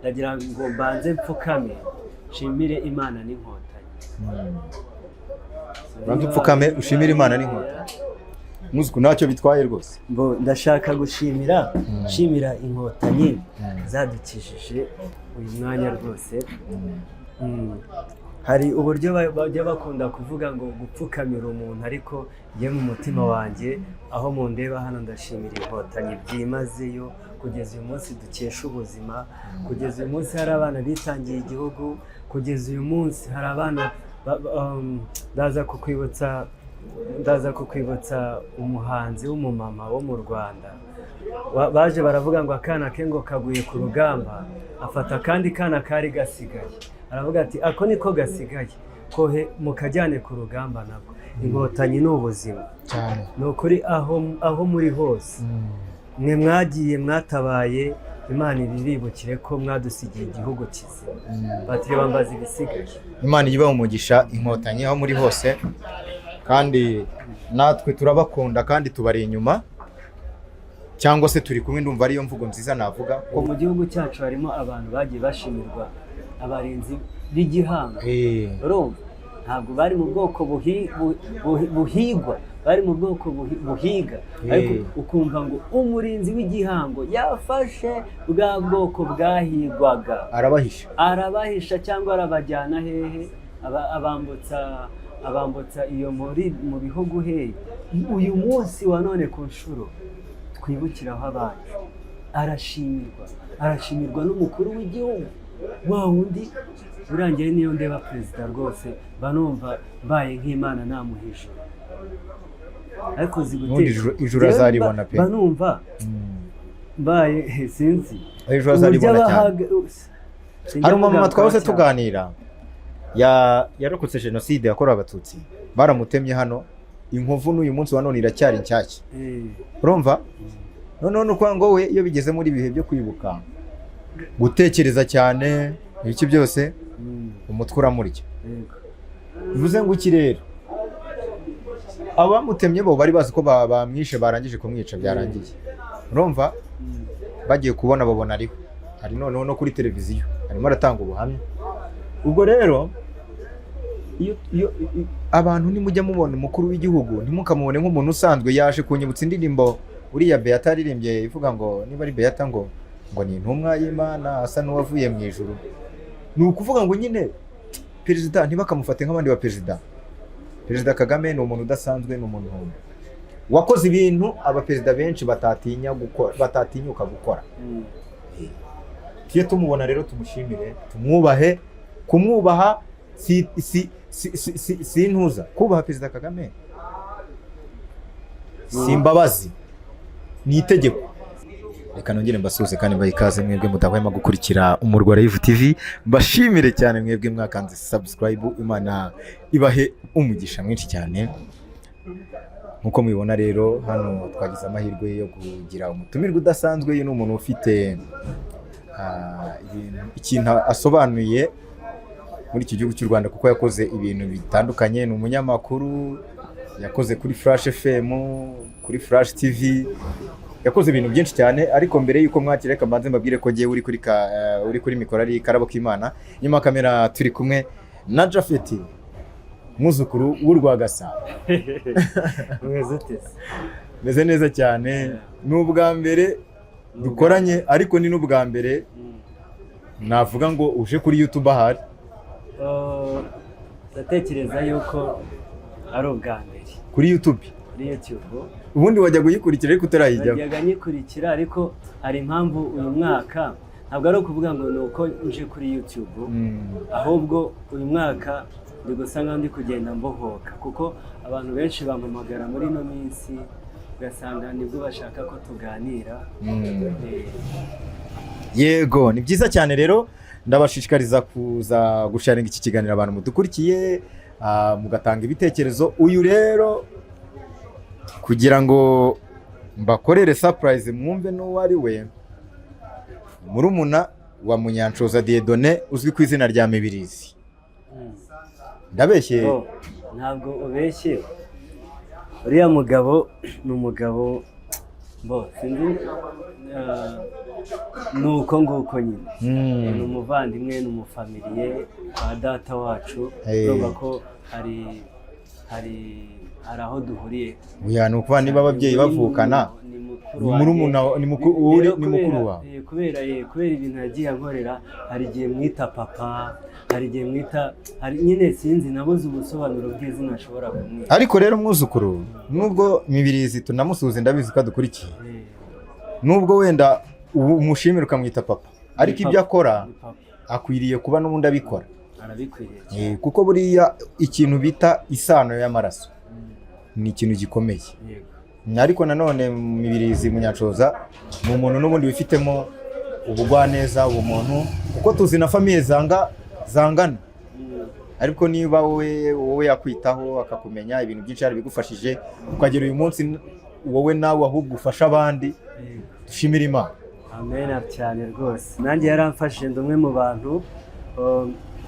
Ndagira ngo mbanze mfukame nshimire Imana n'Inkotanyi. Banza upfukame ushimire Imana n'Inkotanyi. Muzuku, ntacyo bitwaye rwose. Mbo ndashaka gushimira, nshimira Inkotanyi zadukijije uyu mwanya rwose. Hari uburyo bajya bakunda kuvuga ngo gupfukamira umuntu, ariko njye mu mutima wanjye, aho mundeba hano, ndashimira Inkotanyi byimazeyo. Kugeza uyu munsi dukesha ubuzima, kugeza uyu munsi hari abana bitangiye igihugu, kugeza uyu munsi hari abana ndaza kukwibutsa umuhanzi w'umumama wo mu Rwanda baje baravuga ngo akana ke ngo kaguye ku rugamba, afata akandi kana kari gasigaye, aravuga ati: "Ako niko gasigaye, kohe mukajyane ku rugamba nabwo." Inkotanyi ni ubuzima. Cyane. Ni ukuri, aho muri hose, mwe mwagiye mwatabaye, Imana ibibibukire ko mwadusigiye igihugu kizima. Batiri, bambaza ibisigaye. Imana ibahe umugisha Inkotanyi aho muri hose, kandi natwe turabakunda kandi tubari inyuma, cyangwa se turi kumwe. Ndumva ariyo mvugo nziza navuga ko Mu gihugu cyacu harimo abantu bagiye bashimirwa, abarinzi b'igihango. Urumva, ntabwo bari mu bwoko buhigwa, bari mu bwoko buhiga, ariko ukumva ngo umurinzi w'igihango yafashe bwa bwoko bwahigwaga, arabahisha. Arabahisha cyangwa arabajyana hehe, abambutsa iyo muri mu bihugu hehe. Uyu munsi wa none, ku nshuro twibukiraho abacu, arashimirwa, arashimirwa n'umukuru w'igihugu wa wundi urangiye. Niyo ndeba perezida rwose, mba numva mbaye nk'Imana namuha ijuru, ariko uzi Ubundi guteka. Ijuru azaribona pe. Mba numva mbaye, sinzi Ejo azaribona uburyo cyane. Sinjya Hari umumama mugarukaho twahoze cyane. tuganira, yarokotse jenoside yakorewe Abatutsi, baramutemye hano, inkovu n'uyu munsi wa none iracyari nshyashya. Urumva, noneho ni ukuvuga ngo we iyo bigeze muri ibihe byo kwibuka, gutekereza cyane, ibiki byose, umutwe uramurya. Bivuze ngo iki rero? Abamutemye bo bari bazi ko bamwishe, barangije kumwica, byarangiye. Urumva, bagiye kubona babona ariho hari noneho no kuri televiziyo arimo aratanga ubuhamya. Ubwo rero iyo abantu nimujya mubona umukuru w'igihugu, ntimukamubone nk'umuntu usanzwe. Yaje kunyibutsa indirimbo uriya Beata yaririmbye ivuga ngo, niba ari Beata, ngo ni intumwa y'Imana, asa n'uwavuye mu ijuru. Ni ukuvuga ngo nyine perezida ntibakamufate nk'abandi ba perezida. Perezida Kagame ni umuntu udasanzwe, ni umuntu wakoze ibintu abaperezida benshi batatinya gukora, batatinyuka gukora. Tujye tumubona rero tumushimire, tumwubahe. Kumwubaha si intuza. Kubaha Perezida Kagame si imbabazi, ni itegeko. Reka nongere mbasuhuze kandi mbahe ikaze mwebwe mudahwema gukurikira Umurwa Live TV. Mbashimire cyane mwebwe mwakanze subscribe, Imana ibahe umugisha mwinshi cyane. Nk'uko mubibona rero, hano twagize amahirwe yo kugira umutumirwa udasanzwe. Uyu ni umuntu ufite ikintu asobanuye muri iki gihugu cy'u Rwanda, kuko yakoze ibintu bitandukanye. Ni umunyamakuru, yakoze kuri Flash FM, kuri Flash TV, yakoze ibintu byinshi cyane. Ariko mbere y'uko mwakira, reka mbanze mbabwire ko ngewe uri kuri mikoro ari Karabo k'Imana, nyuma ya kamera turi kumwe na Jafeti, mwuzukuru w'Urwagasabo. Umeze ute se? Meze neza cyane. Ni ubwa mbere dukoranye, ariko ni n'ubwa mbere navuga ngo uje kuri YouTube ahari. Ndatekereza yuko ari ubwa mbere. Kuri YouTube. Kuri YouTube. Ubundi wajya guyikurikira ariko utarayijyaho. Najyaga nyikurikira, ariko hari impamvu uyu mwaka, ntabwo ari ukuvuga ngo ni uko nje kuri YouTube, ahubwo uyu mwaka ndi gusa nkaho ndi kugenda mbohoka, kuko abantu benshi bampamagara muri ino minsi, ugasanga nibwo bashaka ko tuganira. Yego, ni byiza cyane rero. Ndabashishikariza kuza gusharinga iki kiganiro, abantu mudukurikiye, mugatanga ibitekerezo. Uyu rero, kugira ngo mbakorere surprise mwumve n'uwo ari we, murumuna wa Munyanshoza Dieudonné uzwi ku izina rya Mibirizi. Ndabeshye? Oh, ntabwo ubeshye. Uriya mugabo ni umugabo. Bo sinzi, ni uko nguko nyine. Ni umuvandimwe, ni umufamiliye kwa data wacu. Urumva ko hari aho duhuriye. Oya, ni ukuvuga niba ababyeyi bavukana, Ni mukuru ni wanjye. murumuna, ni mukuru, Rero ni mukuru kubera- wawe. Kubera ibintu yagiye ankorera, hari igihe mwita papa, hari igihe mwita, hari nyine, sinzi, nabuze ubusobanuro bw'izina ashobora kumwita. Ariko rero umwuzukuru, nubwo Mibirizi tunamusuhuze, ndabizi ko adukurikiye, nubwo wenda ubu umushimira ukamwita papa, ariko Ni ibyo papa. akora Ni papa. akwiriye kuba n'ubundi abikora. Arabikwiriye cyane. Kuko buriya ikintu bita isano y'amaraso ni ikintu gikomeye. Ariko nanone Mibirizi Munyanshoza ni umuntu n'ubundi wifitemo ubugwaneza, ubumuntu, kuko tuzi na famille zanga zangana. Ariko niba wowe yakwitaho, akakumenya, ibintu byinshi yarabigufashije, ukagera uyu munsi wowe nawe ahubwo ufasha abandi, dushimire Imana. Amen cyane rwose. Nanjye yaramfashije, ndi umwe mu bantu,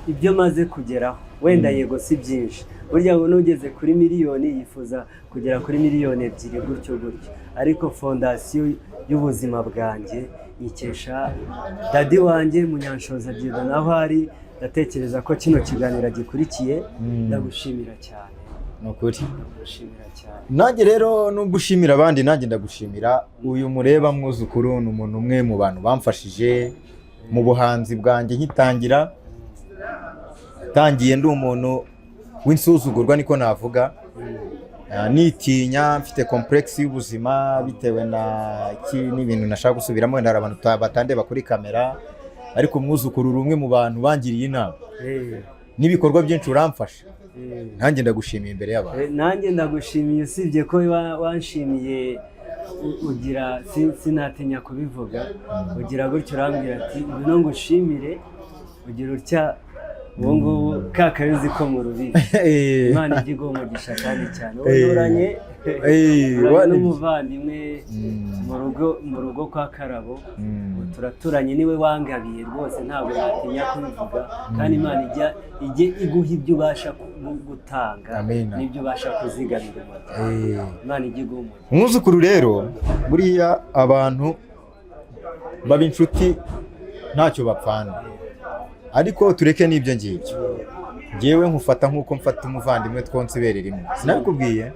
ibyo maze kugeraho wenda yego si byinshi, burya ngo n'ugeze kuri miliyoni yifuza kugera kuri miliyoni 2 gutyo gutyo, ariko fondasiyo y'ubuzima bwanjye nyikesha daddy wanjye Munyanshoza Dieudonne. Aho ari, ndatekereza ko kino kiganiro gikurikiye. Ndagushimira cyane. Ni ukuri. Ndagushimira cyane. Nanjye rero nubwo ushimira abandi, nanjye ndagushimira. Uyu mureba mwuzukuru ni umuntu umwe mu bantu bamfashije mu buhanzi bwanjye nkitangira. Tangiye ndi umuntu w'insuzugurwa, niko navuga. Nitinya, mfite complexe y'ubuzima bitewe na iki n'ibintu nashaka gusubiramo. Wenda hari abantu batandeba kuri kamera, ariko umwuzukuru uri umwe mu bantu bangiriye inama n'ibikorwa byinshi uramfasha. Nanjye ndagushimiye imbere y'abantu. Nanjye ndagushimiye, usibye ko wanshimiye ugira, sinatinya kubivuga, ugira gutyo urambwira ati ngwino ngushimire, ugira utya ubu ngubu ka kayuzi ko mu rubibi. Imana ijya iguha umugisha kandi cyane. Uranye uranye n'umuvandimwe mu rugo kwa Karabo. Ubu turaturanye, niwe wangabiye rwose, ntabwo natinya kubivuga, kandi Imana ijye iguha ibyo ubasha gutanga Amina. n'ibyo ubasha kuzigamira umuryango. Imana ijye iguha umugisha. Umwuzukuru rero, buriya abantu baba inshuti ntacyo bapfana, ariko tureke n'ibyo ngibyo. Ngewe nkufata nk'uko mfata umuvandimwe twonse ibere rimwe, sinabikubwiye?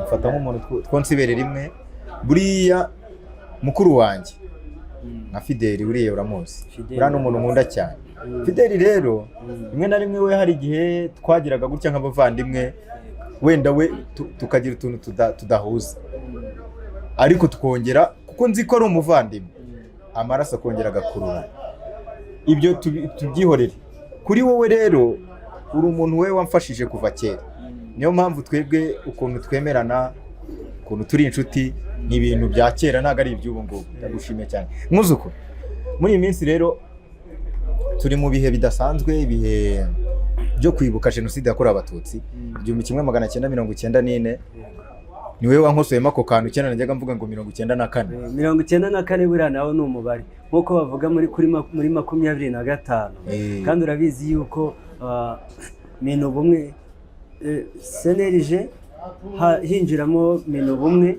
Mfata nk'umuntu twonse ibere rimwe. Buriya mukuru wanjye nka Fideli, buriya uramuzi. Fideli. Buriya ni umuntu nkunda cyane. Fideli rero, rimwe na rimwe we hari igihe twagiraga gutya nk'abavandimwe, wenda we tukagira utuntu tudahuza, ariko tukongera, kuko nzi ko ari umuvandimwe, amaraso akongera agakurura. Ibyo tubyihorere. Kuri wowe rero, uri umuntu we wamfashije kuva kera. Niyo mpamvu twebwe ukuntu twemerana, ukuntu turi inshuti, ni ibintu bya kera, ntabwo ari iby'ubu ngubu. Ndagushimiye cyane, mwuzuku. Muri iyi minsi rero turi mu bihe bidasanzwe, ibihe byo kwibuka Jenoside yakorewe Abatutsi 1994. Ni wowe wankosoyemo ako kantu kera najyaga mvuga ngo 94. 94 buriya nawo ni umubare nk'uko bavuga muri kuri muri 25. Kandi urabizi yuko Minubumwe, CNLG, hinjiramo Minubumwe,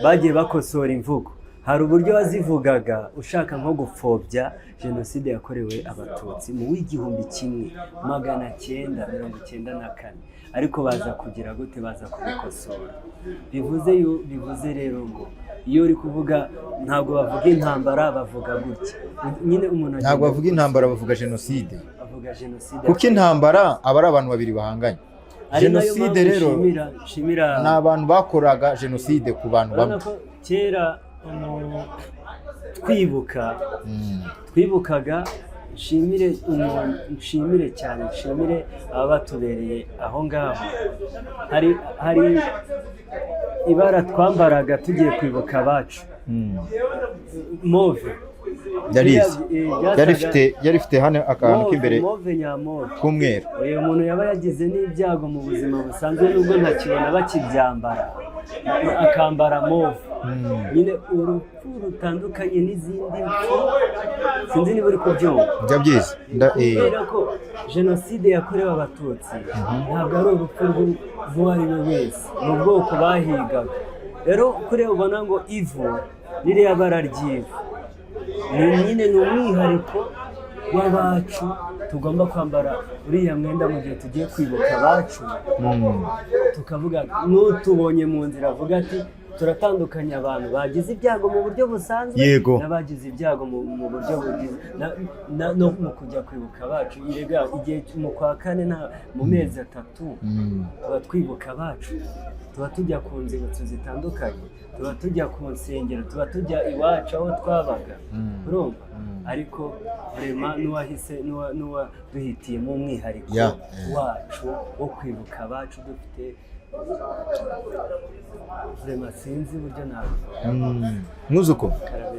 bagiye bakosora imvugo. Hari uburyo wazivugaga ushaka nko gupfobya Jenoside yakorewe Abatutsi mu w'1994, ariko baza kugira gute? Baza kubikosora. Bivuze rero ngo iyo uri kuvuga, ntabwo bavuga intambara, bavuga gutya nyine umuntu Ntabwo agenda. bavuga intambara, bavuga jenoside. Bavuga jenoside. Kuko intambara aba ari abantu babiri bahanganye. Ari nayo Jenoside mpamvu rero nshimira ni abantu bakoraga jenoside ku bantu Urabona bamwe. ko kera twibuka, twibukaga, nshimire umuntu, nshimire cyane, nshimire ababatubereye aho ngaho. Hari ibara twambaraga tugiye kwibuka abacu, mauve. Yarize. Byasaga- Yari ifite hano akantu Mauve, k'imbere mauve nyamauve k'umweru. Uyu muntu yaba yagize n'ibyago mu buzima busanzwe, nubwo ntakibona bakibyambara, akambara mauve nyine, urupfu rutandukanye n'izindi mpfu. Sinzi niba uri kubyumva. Njya byiza. Kubera ko Jenoside yakorewe Abatutsi ntabwo ari urupfu rw'uwo ari we wese, ni ubwoko bahigaga. Rero kuriya ubona ngo ivu, ririya bara ry'ivu ni nyine ni umwihariko w'abacu. Tugomba kwambara uriya mwenda mu gihe tugiye kwibuka abacu, tukavuga n'utubonye mu nzira avuga ati turatandukanya abantu bagize ibyago mu buryo busanzwe n'abagize ibyago mu buryo bugize no mu kujya kwibuka abacu. Erega igihe mu kwa kane mu mezi 3 tuba twibuka abacu, tuba tujya ku nzibutso zitandukanye, tuba tujya ku nsengero, tuba tujya iwacu aho twabaga. Urumva? Ariko rema n'uwahise n'uwaduhitiyemo umwihariko wacu wo kwibuka abacu dufite rema, sinzi uburyo nabivuga. Mwuzuku,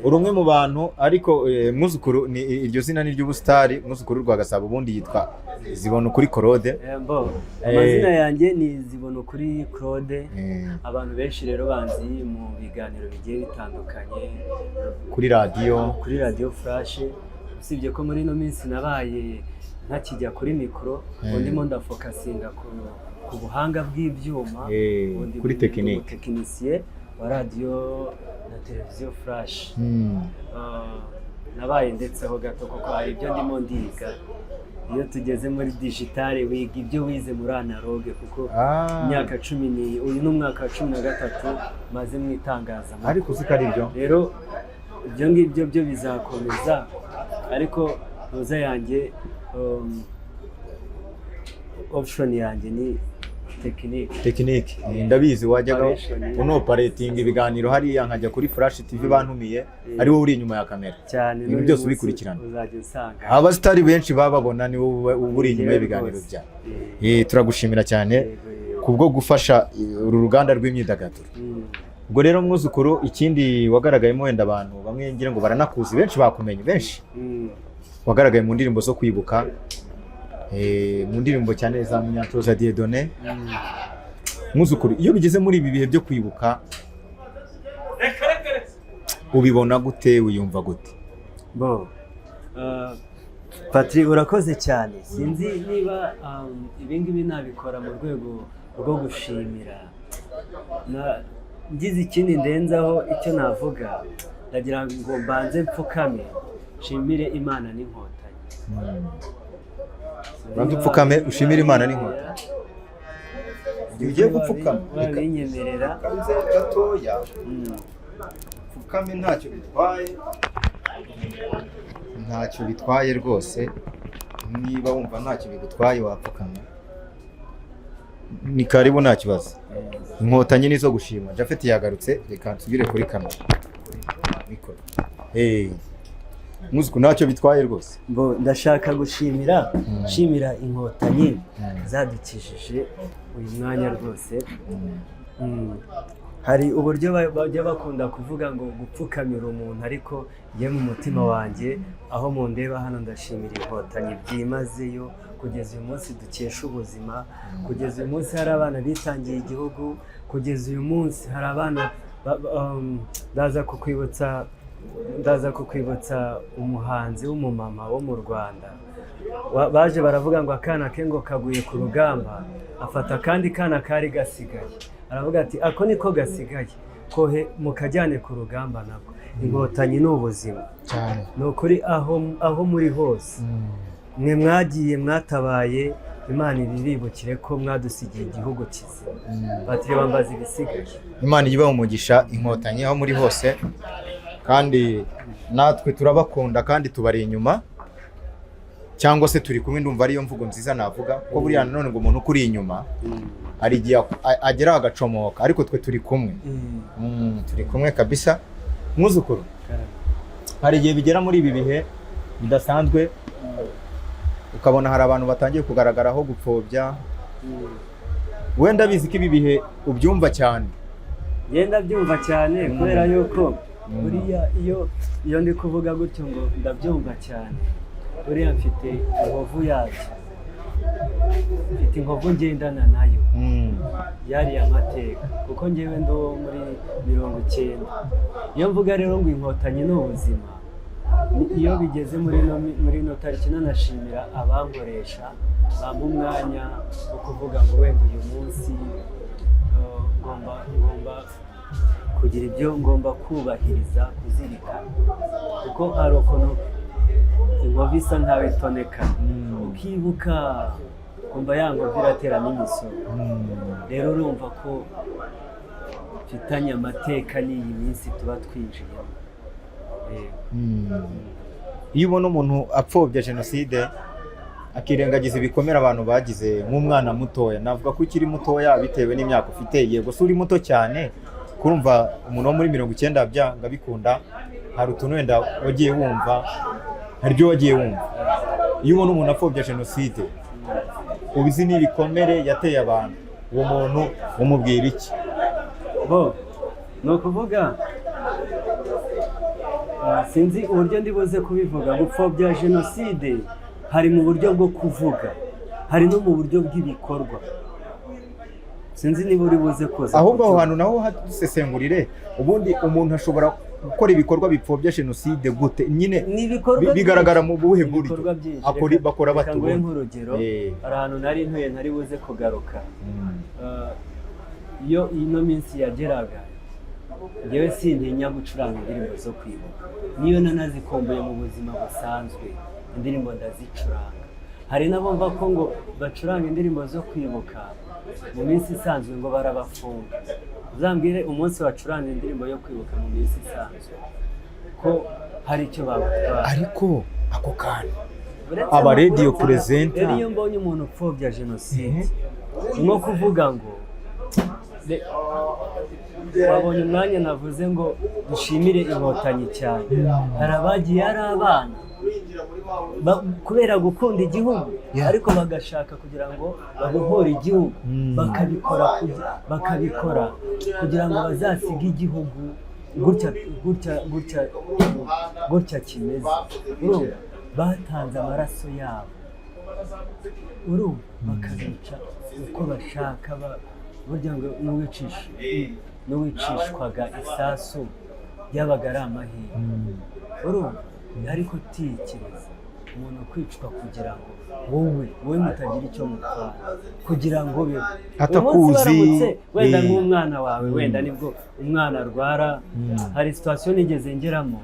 uri umwe mu bantu, ariko mwuzukuru ni iryo zina ni ry'ubusitari. Mwuzukuru rwa Gasabo ubundi yitwa Zibona Ukuri Claude. Bo, amazina yanjye ni Zibona Ukuri Claude. Abantu benshi rero banzi mu biganiro bigiye bitandukanye kuri radiyo. Kuri Radiyo Flash, usibye ko muri ino minsi nabaye ntakijya kuri mikoro, ubu ndimo ndafocusinga ku buhanga bw'ibyuma. Ubu ndi Kuri tekinike. Umutekinisiye wa Radiyo na Televiziyo Flash. Nabaye ndetseho gato kuko hari ibyo ndimo ndiga. Iyo tugeze muri digital wiga ibyo wize muri analogue, kuko imyaka cumi ni uyu ni umwaka wa 13 maze mu itangazamakuru. Ariko uzi ko ari byo. Rero ibyo ngibyo byo bizakomeza, ariko ntuza yanjye, option yanjye ni tekinike. Tekinike. Ndabizi, wajyaga Operation. unoperatinga ibiganiro hariya, nkajya kuri Flash TV bantumiye, ari wowe uri inyuma ya kamera. Cyane. Ibintu N'uyu byose munsi ubikurikirana. uzajya usanga Abasitari benshi bababona ni wowe uba uri inyuma Njyewe y'ibiganiro rwose. byawe. Turagushimira cyane Yego, yego. kubwo gufasha uru ruganda rw'imyidagaduro. Ubwo rero mwuzukuru, ikindi wagaragayemo, wenda abantu bamwe ngira ngo baranakuzi, benshi bakumenye, benshi wagaragaye mu ndirimbo zo kwibuka, mu ndirimbo cyane za Munyanshoza Dieudonné. Mwuzukuru, iyo bigeze muri ibi bihe byo kwibuka ubibona gute, wiyumva gute? Bo, Patrick, urakoze cyane. Sinzi niba ibi ngibi nabikora mu rwego rwo gushimira. Ngize ikindi ndenzaho icyo navuga, ndagira ngo mbanze mfukame nshimire Imana n'Inkotanyi. Ubanze upfukame ushimire Imana n'Inkotanyi. Igihe ugiye gupfukama, Babinyemerera. Kanze gatoya. Pfukame, ntacyo bitwaye, ntacyo bitwaye rwose. Niba wumva ntacyo bigutwaye wapfukama, ni karibu, nta kibazo. Inkotanyi nizo gushima. Japhet yagarutse, reka nsubire kuri kamera mikoro. Muzi ko ntacyo bitwaye rwose. Bo, ndashaka gushimira, nshimira Inkotanyi zadukijije uyu mwanya rwose. Hari uburyo bajya bakunda kuvuga ngo gupfukamira umuntu, ariko njye mu mutima wanjye, aho mundeba hano, ndashimira Inkotanyi byimazeyo. Kugeza uyu munsi dukesha ubuzima, kugeza uyu munsi hari abana bitangiye igihugu, kugeza uyu munsi hari abana ndaza kukwibutsa umuhanzi w'umumama wo mu Rwanda baje baravuga ngo akana ke ngo kaguye ku rugamba, afata akandi kana kari gasigaye, aravuga ati ako niko gasigaye, kohe mukajyane ku rugamba nako. Inkotanyi ni ubuzima. Cyane. Ni ukuri, aho muri hose, mwe mwagiye mwatabaye, Imana ibibibukire ko mwadusigiye igihugu kizima. Batiri bambaza ibisigaye. Imana ijye ibaha umugisha Inkotanyi aho muri hose, kandi natwe turabakunda kandi tubari inyuma, cyangwa se turi kumwe. Ndumva ariyo mvugo nziza navuga, ko buriya nanone ngo umuntu ukuri inyuma hari igihe ageraho agacomoka, ariko twe turi kumwe. Turi kumwe kabisa. Mwuzukuru, hari igihe bigera muri ibi bihe bidasanzwe, ukabona hari abantu batangiye kugaragaraho gupfobya. Wenda bizi ko ibi bihe ubyumva cyane. Ngenda byumva cyane, kubera yuko buriya iyo ndi kuvuga gutyo ngo ndabyumva cyane, buriya mfite inkovu yabyo, mfite inkovu ngendana nayo yariya mateka, kuko ngewe ndi uwo muri 90. Iyo mvuga rero ngo Inkotanyi ni ubuzima, iyo bigeze muri ino tariki, nanashimira abankoresha bampa umwanya wo kuvuga ngo wenda uyu munsi ngomba Kugira ibyo ngomba kubahiriza, kuzirikana, kuko hari ukuntu inkovu isa nkaho itoneka, ukibuka kumva ya nkovu iratera n'imisoro. Rero urumva ko mfitanye amateka n'iyi minsi tuba twinjiyemo. Yego. Iyo ubona umuntu apfobya jenoside, akirengagiza ibikomere abantu bagize, nk'umwana mutoya, navuga ko ukiri mutoya bitewe n'imyaka ufite, yego si uri muto cyane, kurumva umuntu wo muri 90 byanga bikunda hari utuntu wenda wagiye wumva, hari ibyo wagiye wumva. Iyo ubona umuntu apfobya jenoside, uzi n'ibikomere yateye abantu, uwo muntu umubwira iki? Bo ni ukuvuga, sinzi uburyo ndi buze kubivuga. Gupfobya jenoside hari mu buryo bwo kuvuga, hari no mu buryo bw'ibikorwa. Sinzi niba uri buze kuza Ahubwo aho kubyumva. hantu naho hadusesengurire. Ubundi umuntu ashobora gukora ibikorwa bipfobya jenoside gute nyine? Ni ibikorwa Bigaragara mu buhe byinshi. buryo? Ibikorwa byinshi. Bakora Reka bate nguhe ubundi? nk'urugero. Hari ahantu nari ntuye ntari buze kugaruka. Iyo ino minsi yageraga, njyewe sintinya gucuranga indirimbo zo kwibuka. Niyo nanazikumbuye mu buzima busanzwe, indirimbo ndazicuranga. Hari n'abumva ko ngo bacuranga indirimbo zo kwibuka mu minsi isanzwe ngo barabafunga. Uzambwire umunsi wacuranga indirimbo yo kwibuka mu minsi isanzwe ko hari icyo bagutwara. Ariko ako kantu Uretse aba radio presenter. Rero iyo mbonye umuntu upfobya jenoside, ni nko kuvuga ngo wabonye umwanya navuze ngo dushimire Inkotanyi cyane. Hari abagiye ari abana kubera gukunda igihugu, ariko bagashaka kugira ngo babohore igihugu, bakabikora kugira ngo bazasige igihugu gutya gutya gutya gutya kimeze. Urumva batanze amaraso yabo, urumva bakabica uko bashaka. Burya ngo n'uwicishwaga isasu byabaga ari amahirwe, urumva. Ariko tekereza umuntu kwicwa kugira ngo wowe mutagira icyo mutwara, kugira ngo ube Atakuzi, umunsi baramutse wenda nk'umwana wawe, wenda nibwo umwana arwara. Hari situation nigeze ngeramo,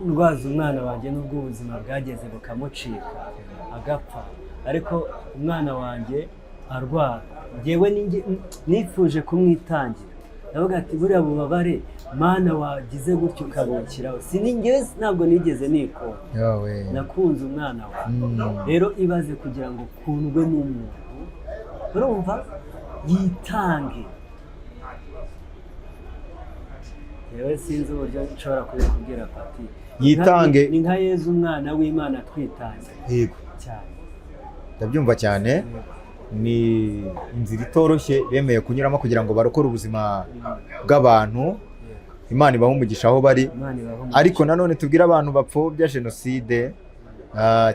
ndwaza umwana wanjye, nubwo ubuzima bwageze bukamucika agapfa, ariko umwana wanjye arwara, njyewe nifuje kumwitangira. Ndavuga ati: "Buriya bubabare, Mana, wagize gutyo ukabukiraho." Njyewe ntabwo nigeze nikunda. Yawe. Nakunze umwana wawe. Rero ibaze kugira ngo ukundwe n'umuntu, urumva, yitange. Yewe, sinzi uburyo nshobora kubikubwira, Pati. Yitange. Ni nka Yezu umwana w'Imana twitanze cyane. Ndabyumva cyane. Ni inzira itoroshye bemeye kunyuramo kugira ngo barokore ubuzima bw'abantu. Imana ibahe umugisha aho bari. Imana ibahe umugisha. Ariko nanone tubwire abantu bapfobya jenoside,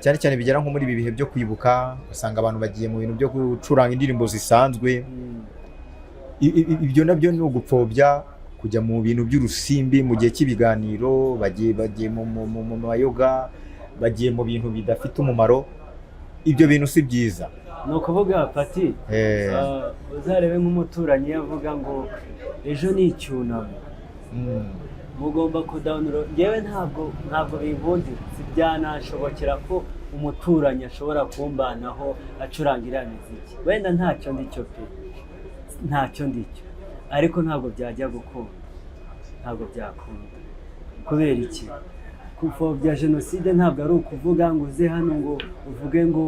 cyane cyane bigera nko muri ibi bihe byo kwibuka, usanga abantu bagiye mu bintu byo gucuranga indirimbo zisanzwe. Ibyo nabyo ni ugupfobya, kujya mu bintu by'urusimbi mu gihe cy'ibiganiro, bagiye mu mayoga, bagiye mu bintu bidafite umumaro. Ibyo bintu si byiza. Ni ukuvuga, Pati, uzarebe nk'umuturanyi iyo avuga ngo ejo ni icyunamo, mugomba kudawuniro. Ngewe ntabwo binkundira, si byanashobokera ko umuturanyi ashobora kumbanaho acuranga iriya miziki. Wenda ntacyo ndicyo pe, ntacyo ndicyo, ariko ntabwo byajya gukunda, ntabwo byakunda. Kubera iki? Gupfobya jenoside ntabwo ari ukuvuga ngo uze hano ngo uvuge ngo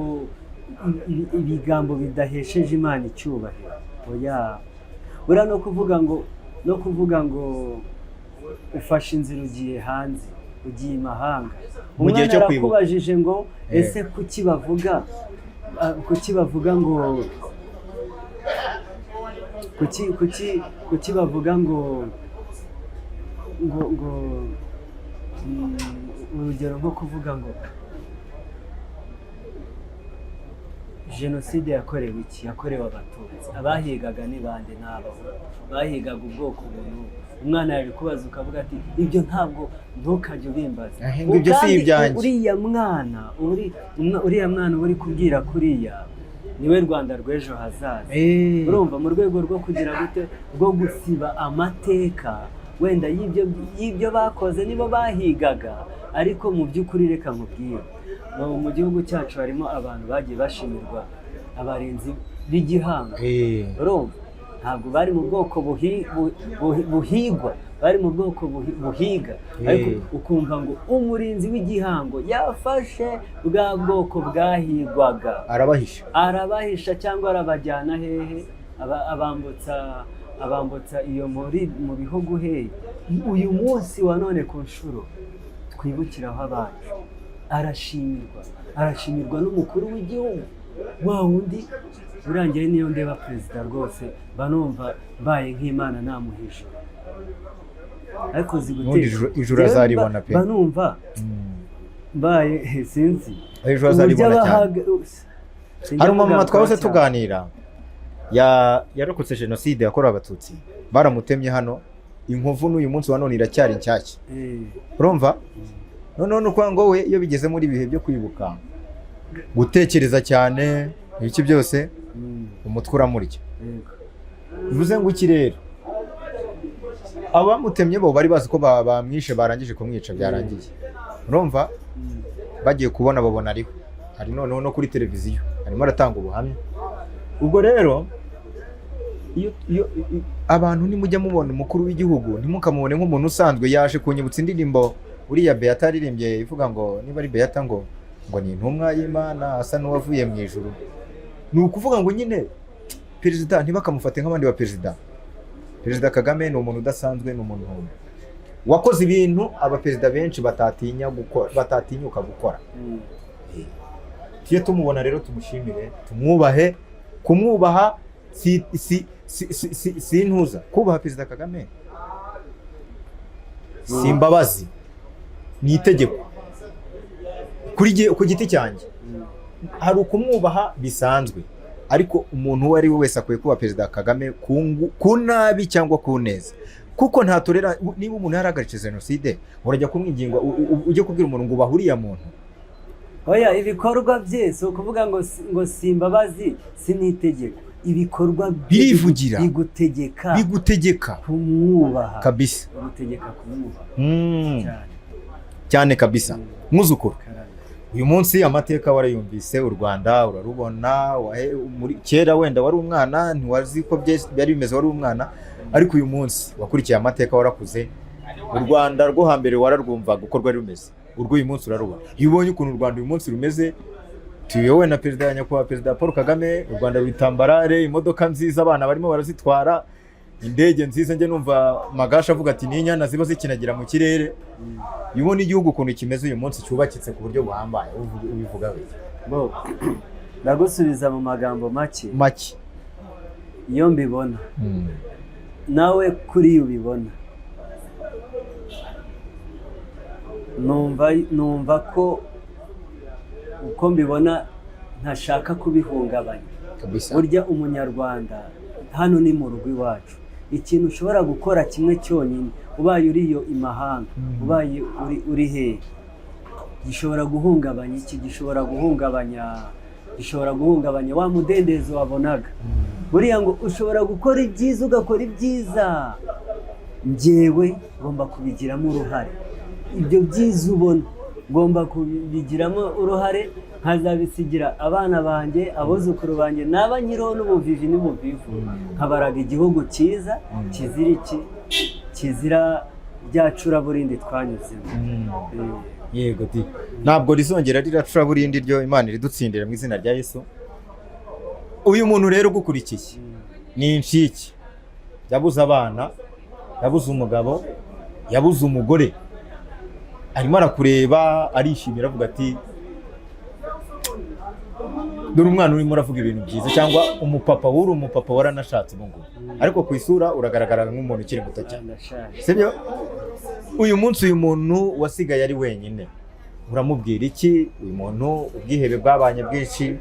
ibigambo bidahesheje Imana icyubahiro. Oya, buriya no kuvuga ngo ufashe inzira ugiye hanze, ugiye i mahanga. Mu gihe Umwana cyo kwibuka. arakubajije ngo: "Ese kuki bavuga ngo kuki bavuga ngo urugero nko kuvuga ngo jenoside yakorewe iki? Yakorewe Abatutsi. Abahigaga ni bande? Ni Abahutu. Bahigaga ubwoko ubu n'ubu." Umwana yabikubaza ukavuga ati: "Ibyo ntabwo, ntukajye ubimbaza." Ngo ibyo si Kandi ibyanjye. Uriya mwana uri kubwira kuriya. Niwe Rwanda rw'ejo hazaza. Urumva, mu rwego rwo kugira gute, rwo gusiba amateka wenda y'ibyo bakoze, nibo bahigaga. Ariko mu by'ukuri, reka nkubwire, mu gihugu cyacu harimo abantu bagiye bashimirwa, abarinzi b'igihango. Urumva, ntabwo bari mu bwoko buhigwa, bari mu bwoko buhiga, ariko ukumva ngo umurinzi w'igihango yafashe bwa bwoko bwahigwaga, arabahisha. Arabahisha cyangwa arabajyana hehe, abambutsa iyo muri mu bihugu hehe. Uyu munsi wa none, ku nshuro twibukiraho abacu, arashimirwa, arashimirwa n'umukuru w'igihugu wa wundi urangiye. Niyo ndeba perezida rwose, mba numva mbaye nk'Imana namuha ijuru, ariko uzi N'ubundi guteka. Ijuru azaribona pe. Mba numva mbaye, sinzi Ejo azaribona uburyo cyane. Sinjya Hari umumama mugarukaho twahoze cyane. tuganira, yarokotse jenoside yakorewe Abatutsi, baramutemye hano, inkovu n'uyu munsi wa none iracyari nshyashya. Urumva, noneho ni ukuvuga ngo we iyo bigeze muri ibihe byo kwibuka, gutekereza cyane, ibiki byose, umutwe uramurya. Bivuze ngo iki rero? Abamutemye bo bari bazi ko bamwishe, barangije kumwica, byarangiye. Urumva, bagiye kubona babona ariho hari noneho no kuri televiziyo arimo aratanga ubuhamya. Ubwo rero iyo abantu nimujya mubona umukuru w'igihugu, ntimukamubone nk'umuntu usanzwe. Yaje kunyibutsa indirimbo uriya Beata yaririmbye ivuga ngo, niba ari Beata, ngo ni intumwa y'Imana asa n'uwavuye mu ijuru. Ni ukuvuga ngo nyine perezida ntibakamufate nk'abandi ba perezida. Perezida Kagame ni umuntu udasanzwe, ni umuntu wakoze ibintu abaperezida benshi batatinya gukora, batatinyuka gukora. Tujye tumubona rero tumushimire, tumwubahe. Kumwubaha si intuza. Kubaha Perezida Kagame si imbabazi, ni itegeko kuri jye ku giti cyanjye. Hari ukumwubaha bisanzwe, ariko umuntu uwo ari we wese akwiye kuba Perezida Kagame ku nabi cyangwa ku neza, kuko ntatorera. Niba umuntu yarahagaritse jenoside, urajya kumwinginga ujye kubwira umuntu ngo ubahe uriya muntu? Oya, ibikorwa bye si ukuvuga ngo si imbabazi, si n'itegeko. Ibikorwa bye Birivugira. bigutegeka Bigutegeka kumwubaha. Kabisa. Bigutegeka kumwubaha cyane. Cyane kabisa. Mwuzukuru, Karame. uyu munsi amateka warayumvise, u Rwanda urarubona. Kera wenda wari umwana, ntiwazi ko byari bimeze, wari umwana, ariko uyu munsi wakurikiye amateka, warakuze. U Rwanda rwo hambere wararwumvaga uko rwari rumeze, urw'uyu munsi urarubona. Iyo ubonye ukuntu u Rwanda uyu munsi rumeze, tuyobowe na perezida, nyakubahwa Perezida Paul Kagame, u Rwanda rwitambarare, imodoka nziza abana barimo barazitwara, indege nziza, njye numva Magasha avuga ati n'inyana ziba zikinagira mu kirere. Iyo ubona igihugu ukuntu kimeze uyu munsi, cyubakitse ku buryo buhambaye, ubivuga wiki? Bo, ndagusubiza mu magambo make. Make. Iyo mbibona nawe kuri ubibona, numva ko uko mbibona ntashaka kubihungabanya. Burya umunyarwanda hano ni mu rugo iwacu. Ikintu ushobora gukora kimwe cyonyine, ubaye uriyo imahanga, ubaye uri hehe, gishobora guhungabanya iki? Gishobora guhungabanya wa mudendezo wabonaga. Buriya ngo ushobora gukora ibyiza, ugakora ibyiza, njyewe ngomba kubigiramo uruhare. Ibyo byiza ubona ngomba kubigiramo uruhare, nkazabisigira abana banjye, abuzukuru banjye, naba nyiriho n'ubuvivi n'ubuvivu, nkabaraga igihugu cyiza kizira iki, kizira rya curaburindi twanyuzemo. Yego di, ntabwo rizongera riracuraburindi ryo, Imana iridutsindira mu izina rya Yesu. Uyu muntu rero ugukurikiye ni incike, yabuze abana, yabuze umugabo, yabuze umugore, arimo arakureba arishimira, avuga ati dore umwana urimo uravuga ibintu byiza, cyangwa umupapa w'uri umupapa waranashatse ubu ngubu, ariko ku isura uragaragara nk'umuntu ukiri muto cyane. Ndashaje. Sibyo? Uyu munsi uyu muntu wasigaye ari wenyine, uramubwira iki? Uyu muntu ubwihebe bwabanye bwinshi,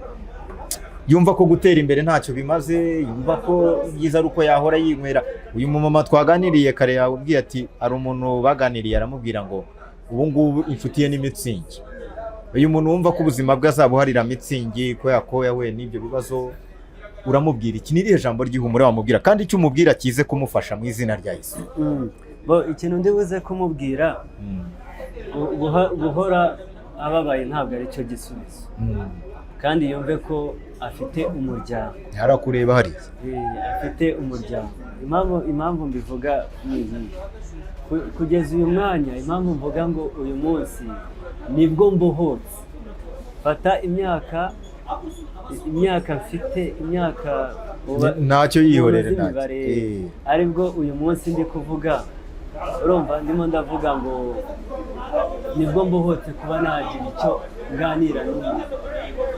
yumva ko gutera imbere ntacyo bimaze, yumva ko byiza ari uko yahora yinywera. Uyu mumama twaganiriye kare yabwiye ati hari umuntu baganiriye aramubwira ngo ubu ngubu inshuti ye ni mitsingi. Uyu muntu wumva ko ubuzima bwe azabuharira mitsingi ko yahuye n'ibyo bibazo, uramubwira iki? Ni irihe jambo ry'ihumure wamubwira, kandi icyo umubwira kize kumufasha mu izina rya Yesu? Bo, ikintu ndi buze kumubwira, guhora ababaye ntabwo ari cyo gisubizo, kandi yumve ko afite umuryango. Harakureba hariya. Afite umuryango. Impamvu mbivuga ni iyi: Kugeza uyu mwanya, impamvu mvuga ngo uyu munsi nibwo mbohotse, fata imyaka mfite, imyaka Ntacyo, yihorere. uzi Ntacyo. imibare, aribwo uyu munsi ndi kuvuga, urumva ndimo ndavuga ngo nibwo mbohotse kuba nagira icyo nganira n'umuntu.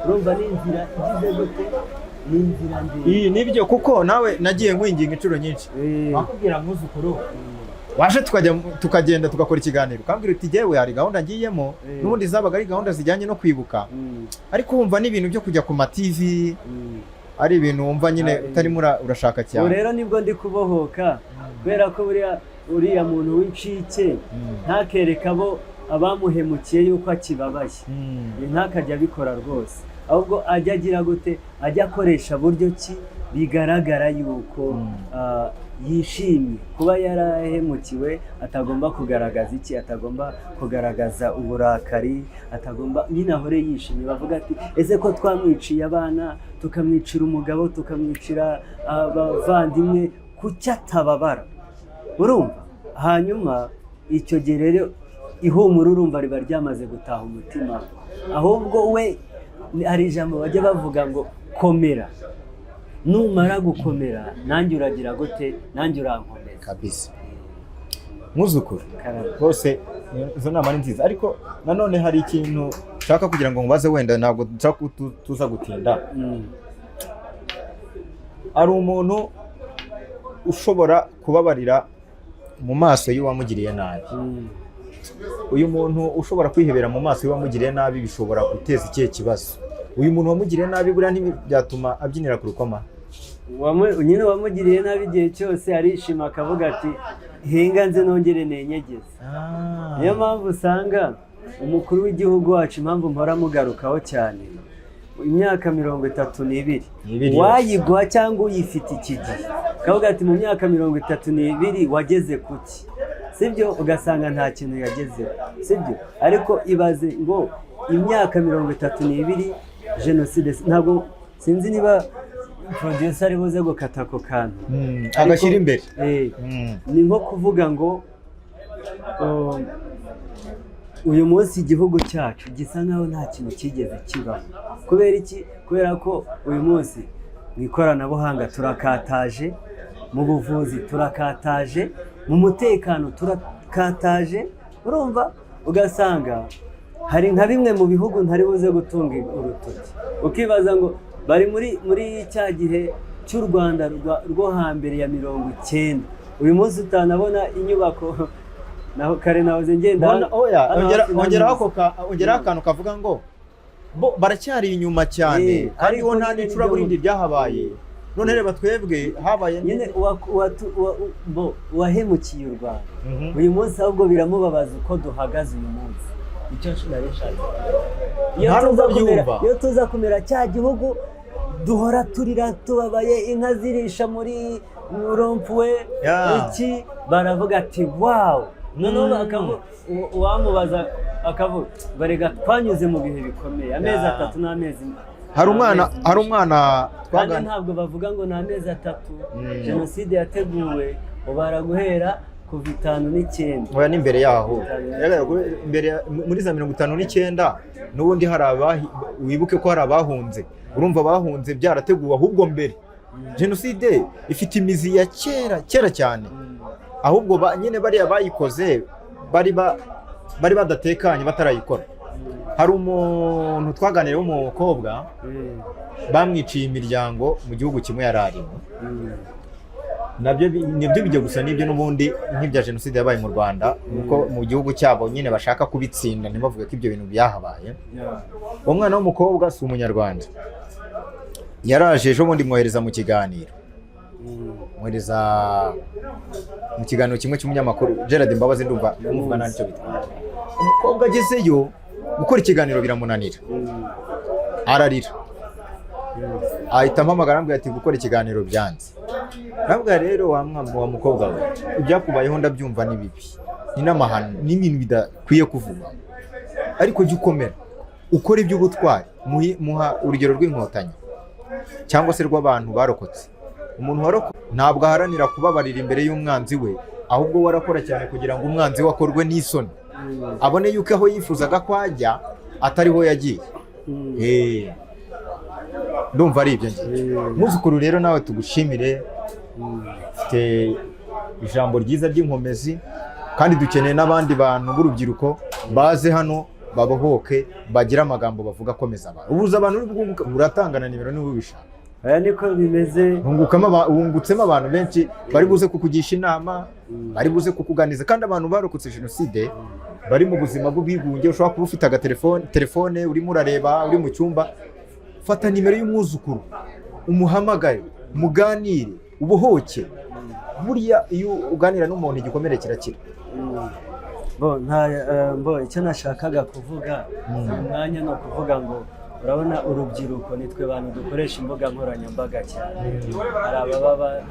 Urumva ni inzira igize gute? Ni inzira ndende. Iyi nibyo, kuko nawe nagiye nkwinginga inshuro nyinshi, wakubwira mwuzukuru waje tukajya, tukagenda, tugakora ikiganiro, ukambwira uti: "Jyewe hari gahunda ngiyemo." N'ubundi zabaga ari gahunda zijyanye no kwibuka, ariko wumva n'ibintu byo kujya ku ma TV ari ibintu wumva nyine utarimo urashaka Ubu cyane. rero nibwo ndi kubohoka, kubera ko buriya uriya muntu w'incike ntakereke abo abamuhemukiye yuko akibabaye. Ntakajya abikora rwose, ahubwo ajya agira gute? Ajya akoresha buryo ki bigaragara yuko yishimye kuba yarahemukiwe, atagomba kugaragaza iki, atagomba kugaragaza uburakari, atagomba nyine, ahore yishimye. Bavuga ati: "Ese ko twamwiciye abana, tukamwicira umugabo, tukamwicira abavandimwe, kuki atababara?" Urumva, hanyuma icyo gihe rero ihumure urumva riba ryamaze gutaha umutima. Ahubwo we hari ijambo bajya bavuga ngo: "Komera, numara gukomera nanjye uragira gute? Nanjye urankomeza." Kabisa, mwuzukuru. Karame. Rwose izo nama ni nziza, ariko nanone hari ikintu nshaka kugira ngo nkubaze, wenda ntabwo nshaka ko tuza gutinda. Hari umuntu ushobora kubabarira mu maso y'uwamugiriye nabi. Uyu muntu ushobora kwihebera mu maso y'uwamugiriye nabi bishobora guteza ikihe kibazo? Uyu muntu wamugiriye nabi buriya ntibyatuma abyinira ku rukoma? Nyine wamugiriye nabi igihe cyose arishima, akavuga ati: "Hinga nze nongere nenyegeze." Niyo mpamvu usanga umukuru w'igihugu wacu, impamvu mpora mugarukaho cyane, imyaka 32 N'ibiri yose. Wayiguha cyangwa uyifite iki gihe, akavuga ati: "Mu myaka 32 wageze kuki?" Sibyo? Ugasanga nta kintu yagezeho, sibyo? Ariko ibaze ngo imyaka 32 jenoside, ntabwo sinzi niba producer ari buze gukata ako kantu. Agashyira imbere. Ni nko kuvuga ngo uyu munsi igihugu cyacu gisa nkaho nta kintu cyigeze kibaho. Kubera iki? Kubera ko uyu munsi mu ikoranabuhanga turakataje, mu buvuzi turakataje, mu mutekano turakataje. Urumva ugasanga hari nka bimwe mu bihugu ntari buze gutunga urutoki, ukibaza ngo bari muri cya gihe cy'u Rwanda rwo hambere ya 90. Uyu munsi utanabona inyubako. Naho kare nahoze ngenda Oya, hano hafi ongeraho na ongeraho akantu kavuga ngo bo baracyari inyuma cyane, kandi ariko bo nta nyine n'icuraburindi nibyo ryahabaye. None reba twebwe habaye nyine uwahemukiye u Rwanda uyu munsi ahubwo biramubabaza uko duhagaze uyu munsi. Icyo nari nshatse, iyo Nta tuza nubwo kumera abyumva. iyo tuza kumera cya gihugu duhora turira tubabaye, inka zirisha muri rond-point, iki, baravuga ati: "Wow." Noneho uwamubaza akavuga, barega twanyuze mu bihe bikomeye, amezi 3 n'amezi Hari umwana amezi hari umwana kandi twagana ntabwo bavuga ngo ni amezi 3. Jenoside yateguwe ubara guhera kuva 59. Oya, n'imbere yaho. Imbere muri za 59 n'ubundi hari abahi, wibuke ko hari abahunze. Urumva bahunze byarateguwe ahubwo mbere. Jenoside ifite imizi ya kera kera cyane, ahubwo nyine bariya bayikoze bari badatekanye batarayikora. Hari umuntu twaganiriye w'umukobwa, bamwiciye imiryango mu gihugu kimwe yari arimo. Nabyo nibyo bijya gusa n'ibyo n'ubundi nk'ibya jenoside yabaye mu Rwanda, nuko mu gihugu cyabo nyine bashaka kubitsinda, ntibavuge ko ibyo bintu byahabaye. Uwo mwana w'umukobwa si umunyarwanda, yaraje ejo bundi mwohereza mu kiganiro, mwohereza mu kiganiro kimwe cy'umunyamakuru Gerard Mbabazi, ndumva umuvuga nta nicyo bitwaye. Umukobwa agezeyo Gukora ikiganiro biramunanira, ararira, ahita ampamagara, arambwira ati: "Gukora ikiganiro byanze." Nabwo rero, wa mwana wa mukobwa we, ibyakubayeho ndabyumva, ni bibi, ni n'amahano, ni ibintu bidakwiye kuvugwa, ariko jya ukomera, ukora iby'ubutwari. Muha urugero rw'Inkotanyi cyangwa se rw'abantu barokotse. Umuntu warokotse ntabwo aharanira kubabarira imbere y'umwanzi we, ahubwo we arakora cyane kugira ngo umwanzi we akorwe n'isoni, abone yuko aho yifuzaga ko ajya atariho yagiye. Ndumva ari ibyo ngibyo. Mwuzukuru rero, nawe tugushimire, ufite ijambo ryiza ry'inkomezi, kandi dukeneye n'abandi bantu b'urubyiruko baze hano babohoke, bagire amagambo bavuga akomeza abantu. Ubuza abantu uri bwunguke, uratanga na nimero niba ubishaka. Aya niko bimeze. Wungukamo, wungutsemo abantu benshi bari buze kukugisha inama, bari buze kukuganiza. Kandi abantu barokotse jenoside bari mu buzima bw'ubwigunge, ushobora kuba ufite agatelefone, telefone urimo urareba uri mu cyumba, fata nimero y'umwuzukuru umuhamagare, muganire, ubohoke. Buriya iyo uganira n'umuntu igikomere kirakira. Bo nta bo icyo nashakaga kuvuga uyu mwanya ni ukuvuga ngo urabona urubyiruko nitwe bantu dukoresha imbuga nkoranyambaga cyane. Hari ababa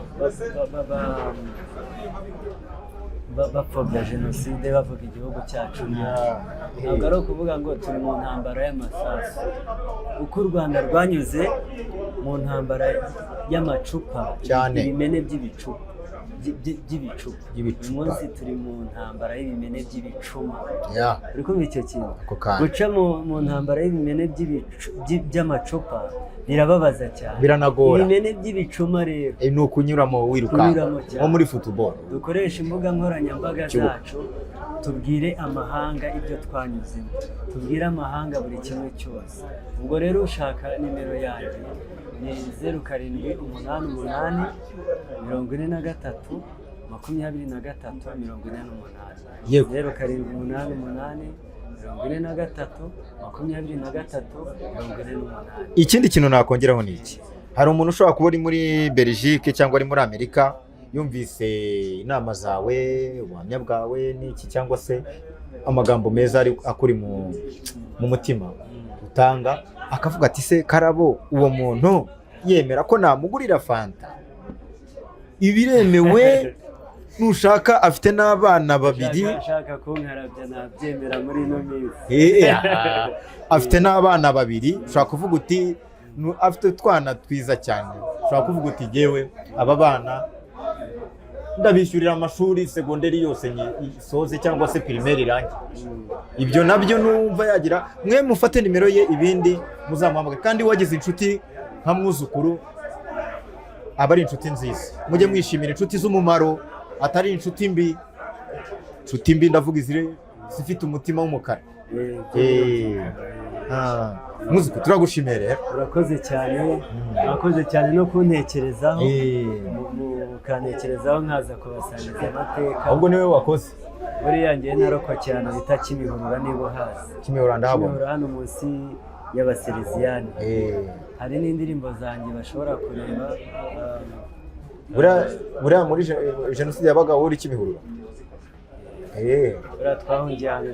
bapfobya jenoside, bavuga igihugu cyacu nabi. Ntabwo ari ukuvuga ngo turi mu ntambara y'amasasu. Uko u Rwanda rwanyuze mu ntambara y'amacupa, Cyane. ibimene by'ibicupa, by'ibicupa, By'ibicupa. uyu munsi turi mu ntambara y'ibimene by'ibicuma. Uri kumva icyo kintu? Ako kantu. Guca mu ntambara y'ibimene by'amacupa birababaza cyane. Biranagora. Ibimene by'ibicuma rero Ni ukunyuramo wirukanka. Kunyuramo cyane. Nko muri football. Dukoreshe imbuga nkoranyambaga Kibuga. zacu, tubwire amahanga ibyo twanyuzemo, tubwire amahanga buri kimwe cyose. Ubwo rero ushaka nimero yanjye ni 0788432348. 0788432348. Ikindi kintu nakongeraho ni iki: hari umuntu ushobora kuba uri muri Belgique cyangwa ari muri Amerika, yumvise inama zawe, ubuhamya bwawe n'iki, cyangwa se amagambo meza ari akuri mu mutima utanga, akavuga ati: "Se Karabo, uwo muntu yemera ko namugurira fanta?" Ibiremewe, nushaka afite n'abana babiri. Ashaka kunkarabya nabyemera muri ino minsi. Afite n'abana babiri, ushobora kuvuga uti afite utwana twiza cyane, ushobora kuvuga uti: "Yewe, aba bana ndabishyurira amashuri segonderi yose isoze cyangwa se primaire irangi." Ibyo nabyo numva yagira mwe mufate nimero ye, ibindi muzamuhamagare. Kandi wagize inshuti nka mwuzukuru aba ari inshuti nziza. Mujye mwishimira inshuti z'umumaro, atari inshuti mbi. Inshuti mbi ndavuga iziri zifite umutima w'umukara. Mwuzukuru, turagushimiye rero. Urakoze cyane, urakoze cyane no kuntekerezaho, mukantekerezaho nkaza kubasangiza amateka. Ahubwo niwe wakoze. Buriya ngewe narokokeye ahantu bita Kimihurura, niba uhazi. Kimihurura ndahabona. Kimihurura hano munsi y'Abasereziyani. Hari n'indirimbo zanjye bashobora kureba. Buriya muri jenoside yabaga uri Kimihurura. Buriya twahungiye ahantu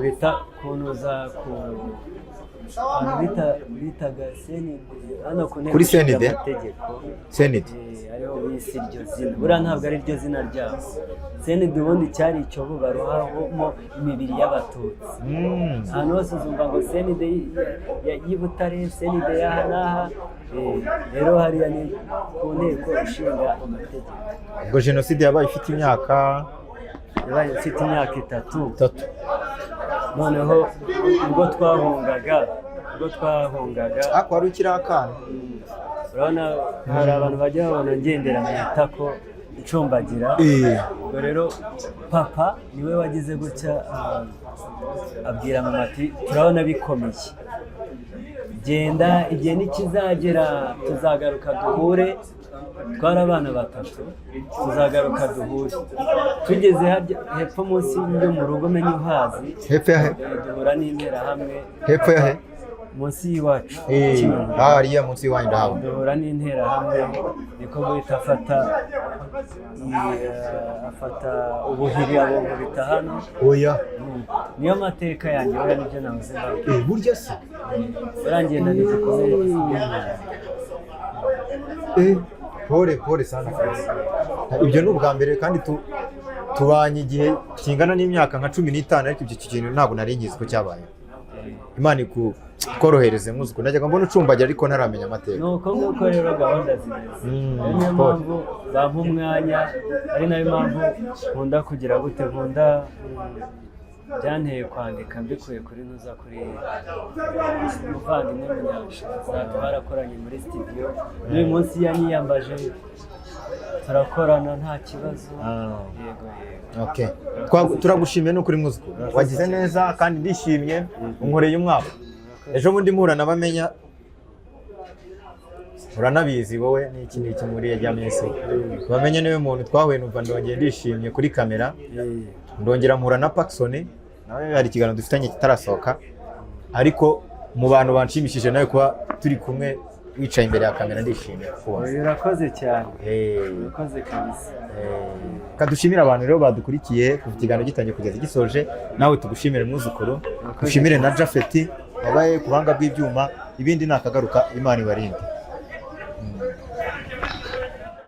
bita kunuza ku ahantu bitaga CND, hano ku nteko Kuri ishinga CND? amategeko. CND. Ariho bise iryo zina. Buriya ntabwo ari ryo zina ryabo. CND ubundi cyari icyobo barohamo imibiri y'Abatutsi. Ahantu hose uzumva ngo CND y'i Butare, CND y'aha n'aha. Rero hariya ni ku nteko ishinga amategeko. Ubwo jenoside yabaye ifite imyaka? Yabaye mfite imyaka 3. 3. Noneho ubwo twahungaga, Ariko wari ukiri akana. Urabona hari abantu bajya babona ngendera mu itako ncumbagira. Ubwo rero papa niwe wagize gutya, abwira mama ati: "Turabona bikomeye, genda, igihe nikizagera tuzagaruka duhure." Twari abana batatu. "Tuzagaruka duhure." Tugeze harya hepfo munsi yo mu rugo, menye uhazi. Hepfo ya he? Duhura n'Interahamwe. Hepfo ya he? Munsi y'iwacu. Eh, Kimironko. hariya munsi y'iwanyu ndahabona. Duhura n'Interahamwe, niko guhita afata afata ubuhiri abunkubita hano. Oya. Niyo mateka yanjye, oya, nibyo nahoze mbabwira. Eh, burya se? Burangenda n'igikomere gisigaye mu nda. Eh, pole pole sana kabisa. Ibyo ni ubwa mbere kandi tubanye igihe kingana n'imyaka nka 15, ariko ibyo kintu ntabwo nari nkizi ko cyabaye. Imana ikorohereze mwuzukuru. Najyaga mbona ucumbagira ariko ntaramenya amateka. Ni uko nguko rero gahunda zimeze. Ari niyo Pole. mpamvu bampa umwanya, ari nayo mpamvu nkunda kugira gute, nkunda byanteye kwandika mbikuye kuri ntuza, kuri umuvandimwe Munyashaza twarakoranye muri studio. N'uyu munsi yanyiyambaje turakorana nta kibazo. Yego. Okay. Turagushimiye n'ukuri mwuzukuru. Wagize neza kandi ndishimye, unkoreye umwaka. Ejo bundi mpura nabamenya, uranabizi wowe n'iki n'iki muri ya minsi. Bamenye niwe muntu twahuye numva ndongeye ndishimye kuri kamera. Ndongera mpura na Paxson, nawe hari ikiganiro dufitanye kitarasohoka, ariko mu bantu banshimishije nawe kuba turi kumwe wicaye imbere ya kamera, ndishimye kukubona. Oya, urakoze cyane. Eh. Urakoze kabisa. Kadushimire abantu rero badukurikiye kuva ikiganiro gitangiye kugeza gisoje. Nawe tugushimire mwuzukuru, dushimire na Jafeti wabaye ku buhanga bw'ibyuma. Ibindi nakagaruka, Imana ibarinde.